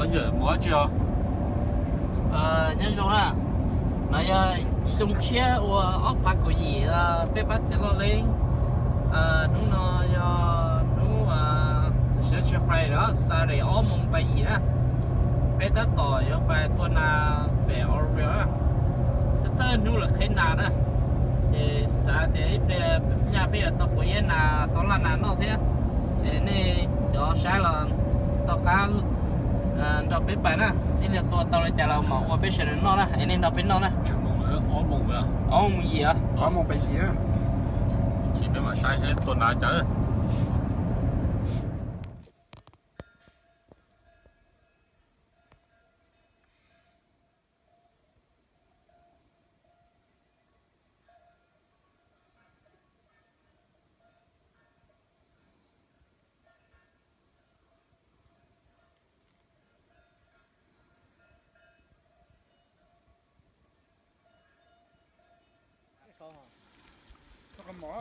Mus dab tsi os? Nyob zoo na, no yog xyoo tshiab uas ob phav kaum yim, peb pab thiaj loj leeb. Hnub no yog hnub, tam sim no tsis Friday, Saturday ob moos pais yim na. Peb tab tom yuav pais tua nas pem Oroville na. Thawj thawj hnub lawm qhib nas na, ces xav tias ib pliag nyaj peb yuav tau quav iab nas tau laj nas noj thiab. Es nej cov saib los tau qab nrog peb pais na, ib pliag tua tau li cas los mam ua peb sawv daws noj na, es nej nrog peb noj na. Ob moos yim, ob moos pais yim, peb mam saib seb tua nas cas.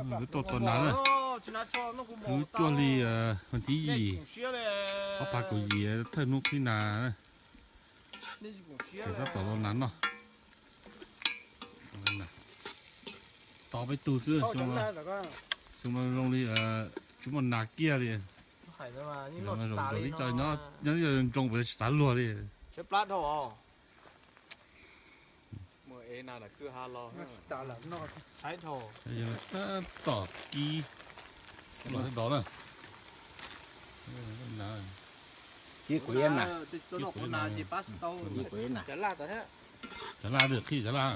Wb tuaj tua nas na, wb cuaj hli, vas thib yim, ob phav kaum yim, thawj hnub qhib nas na. Ces tab tom los nas noj. Tos peb tug xwb, xyoo no zoo li tsis muaj nas kiag li. Zaum no ib co nyob nyob nroog pem tsis xav luag li. Tab tom kib los dov na. Kib kuv ib na. Kib kuv ib na. Cov laj, qhib cov laj.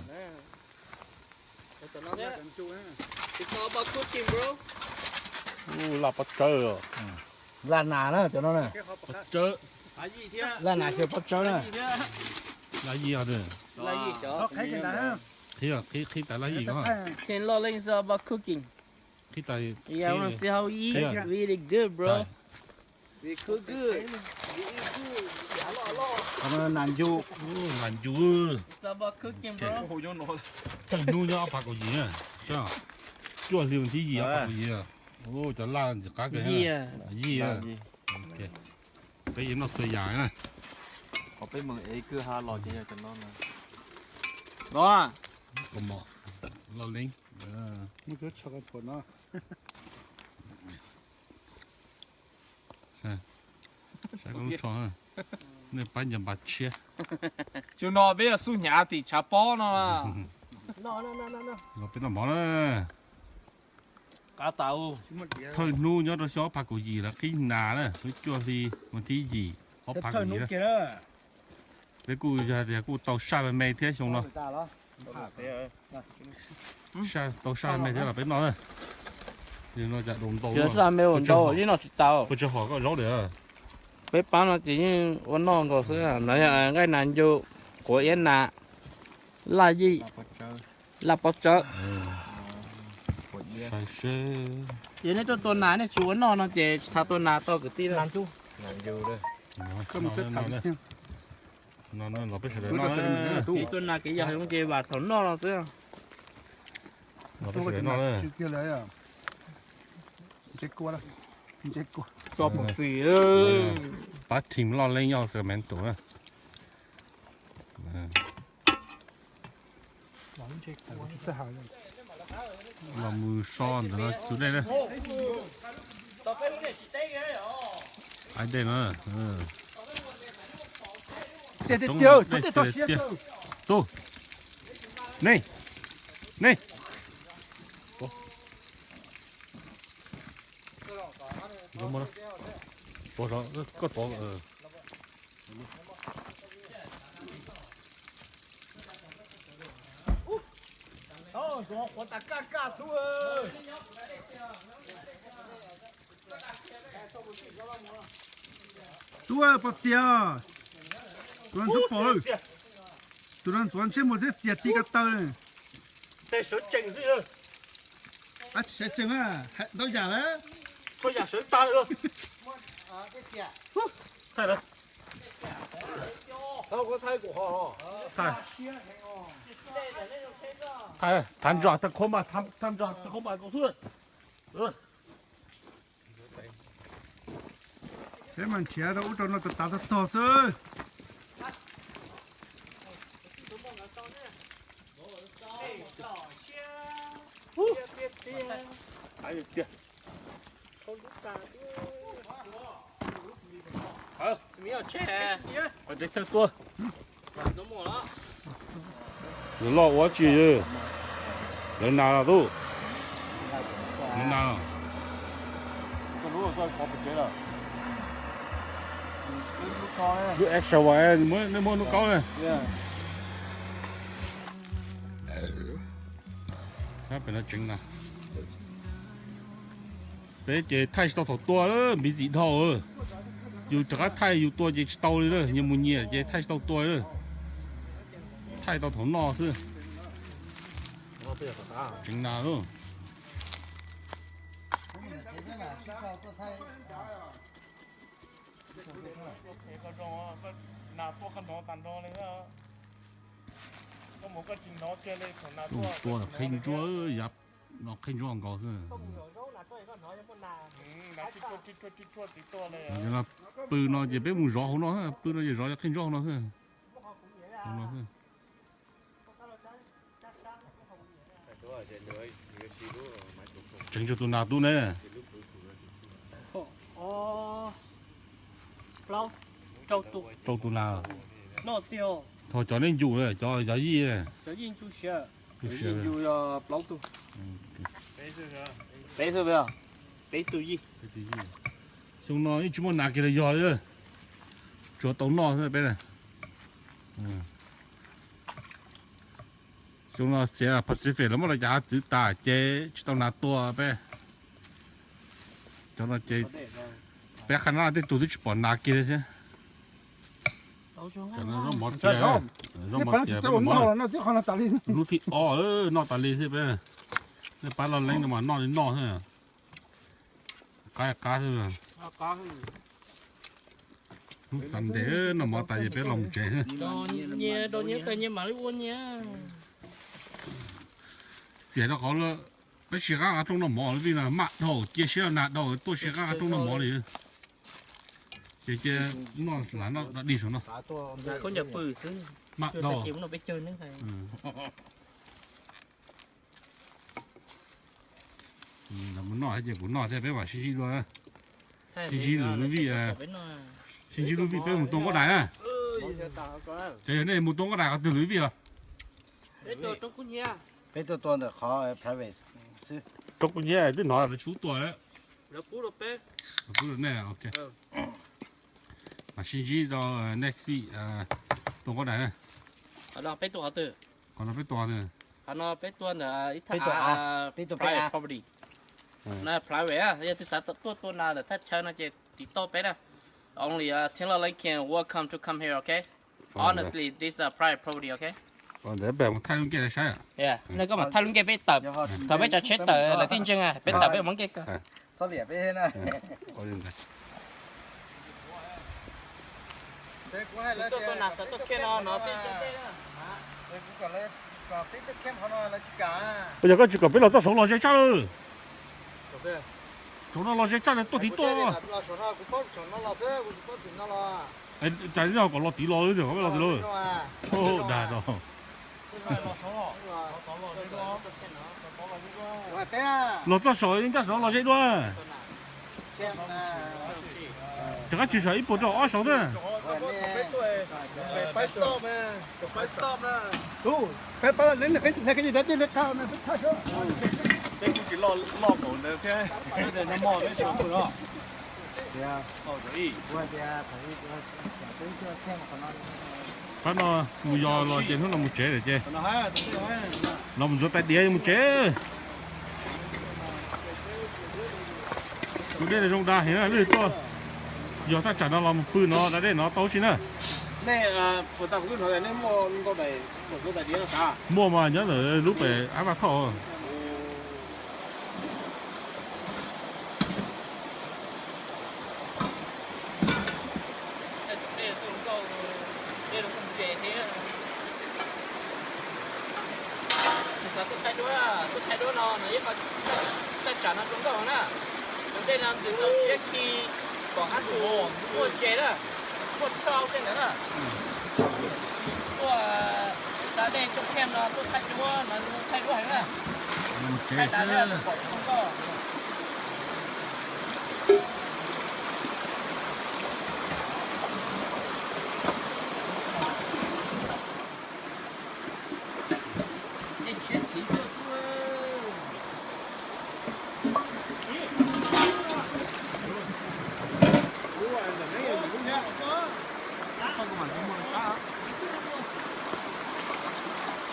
Laj pob tsawb. Laj nas na cov no na. Laj nas xyaw pob tsawb na. Laj yim os. Qhib, qhib tas laj yim os. Ten loj leej xwb about cooking. Qhib tas. Yeah, I wanna see how we eat. Really good, bro. We cook good. We eat good. Nas ncu. Nas ncu. It's about cooking, bro. Thawj hnub nyob ob phav kaum yim na. Cuaj hli vas thib yim ob phav kaum yim. Cov laj ntxim qab kawg. Yim. Peb yuav noj txhua yam na. Qhov peb mus ev kwj ha los ces yog cov no na. Kaus mom loj leeb. Saib koj lub tsho, nej pab ncaws npas tshiab. Xyoo no peb yuav xub hnyav tim tshav pob no. Los peb noj mov na. Thawj hnub nyob rau xyoo ob phav kaum yim lawv qhib nas na, hnub cuaj hli vas thib yim ob phav kaum yim na. Peb kuj yog tias kuj tau saj me me thiab xyoo no. Tau saj me me thiab los peb noj na. Yog no cas daus ntau, ntau ib no tsis tau. Puas tsis hom koj zaub lawm? Peb pab no ces yeej ua noj nkaus xwb. No yog nqaij nas ncu, quav iab nas, laj yij, laj pob tsawb. Yog nej tuaj tua nas nej tsis ua noj no ces tsis tau tua nas tau kwv tij. Kev tua nas kev yog zoo ces vam thaum noj no xwb. Pab team loj leej nyob Sacramento na. Los mus so ntawm no tus dej na. Ai dej no. Tiag tiag, tiag tiag. Tus. Nej. Nej. Koj pov. Tub, pov txias, tus no ntxuav pom, tus no ntxuav ntsej muag thiab txias ti ko taw. Sawv tsees xwb. Sawv tsees, ntau yam lawm. Txhua yam sawv tag lawm. Thaj ntsog thaj qhov mas, thaj ntsog thaj qhov mas koj xwb. Peb mas nrhiav rau ub rau no tas tas tog tog xwb. Nws loj ua tsi, lawv nas los tub, lawv nas. Lub extra wide, nej muab lub kaub na. Pem no tseev na. Peb ces thaij tsis tau thaum tua, busy dhau. Yus rov qab thaij yus tua ces tsis tau li na, nyias mus nyias ces thaij tsis tau tua li. Thaij tau thaum noj xwb. Tseev nas lawm. Tua qhib ntsuab, yav no qhib ntsuab nkaus xwb. Pw no ces peb mus zov hauv no, pw no ces zov qhib ntsuab hauv no xwb. Tseev tsuag tus nas tub ne. Rau tus nas. Thov cov nej ncu, cov yij. Peb xwb, peb tus yij. Xyoo no yeej tsis muaj nas kiag los yog li, tsuas tau noj xwb peb na. Xyoo no Sierra Pacific lawv muab lawv cov hav txwv tas ces tsis tau nas tua peb. Cov no ces peb qhab nab tej tug twb tsis pom nas kiag li thiab. Zaub mov tiav, zaub mov tiav, lub thib ob noj tas li xwb peb. Nej pab laj leeb no mas noj li noj xwb. Qab qab xwb. Hnub Sunday noj mov tas ces peb los mus tsev. Xiam rau qhov peb sib qab qab rooj noj mov li vij no, maj dhau, cia siab nas dhau tuaj sib qab qab rooj noj mov li. Ces cia noj lam noj dog dig saum no. Maj dhau. Mus noj ces kuv noj thiab peb mam sib ntsib dua. Sib ntsib lwm lub vij, sib ntsib lub vij peb mus tua nqaub dais na. Ces yog nej mus tua nqaub dais qhov twg lwm vij os? Peb tuaj tua ntawm qhov private xwb. Roob Kub Hnyiab twb hnov lawv tsis pub tua. Pub rau nej, ok. Mam sib ntsib rau next week tua nqaub dais na. Qhov no peb tua qhov twg? Qhov no peb tua qhov twg? Qhov no peb tua ntawm ib thaj av, private property. No private, yog tus xav tuaj tua nas ntawm thaj chaw no ces tiv tauj peb na. Only Taylor Lincoln welcome to come here, okay? Honestly, this is a private property, okay? Ntawd peb mus thaij lub ncej saib. Nej koj mam thaij lub ncej peb tawm, thaum peb cov tsheb tawm lawv thiaj ntseeg, peb tawm peb mam lub ncej kawg. Tuaj tua nas xav tuaj khiaj no no thiaj ntseeg peb. Yog koj tsis kom peb los txoj saud los ze tsaj lawm. Saum no los ze tsaj lawm tuaj tid tuaj. Cas yog kom los tid los, kom peb los tid los. Dag tau. Los txoj saum, ncaj saum los ze dua. Rov qab tsis saum ib puas rau ob saud na. Peb kuj tsis loj npaum ntawd thiab. Pab no mus yos los ces hnub no mus tsev lawm ces los mus ntxuav tais diav mus tsev. Tus dej no zoo dag heev na, lwj tuaj. Yog thaj tsam no los mus pw no da dej no tau si na. Muaj mas nyob ntawm lub pem ab vaj thoj. Xav tuaj thaij duab, tuaj thaij duab no no yeej qhov thaj tsam no zoo nkauj na. Tus dej no ntws tau tshiab khi. Kom qab tus muaj tsev na, muaj rau tej ntawd na. Tuaj da dej coj them no tuaj thaij duab no, thaij duab heev na. Thaij da dej pom tsis zoo koj. Dej tshiab thiv xwb.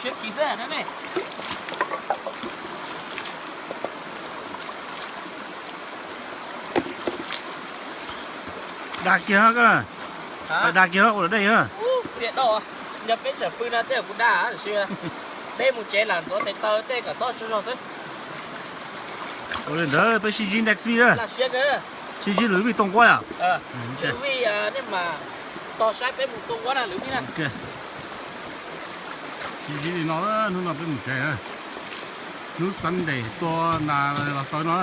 Tshiab thiv xwb ne. Dag kiag koj, dag kiag ua dej. Txias dau, yog peb tseem pw no tej zaum kuv dag, tiam sis peb mus tsev lam ntxuav tes taw tej kom txhob tsaug zog xwb. Ua li ntawd peb sib ntsib next week na. Sib ntsib lwm week Tooj Kuab yom. Lwm week nej mam tos saib peb mus Tooj Kuab na lwm week na. Sib ntsib li no, hnub no peb mus tsev. Hnub Sunday tua nas los tau no.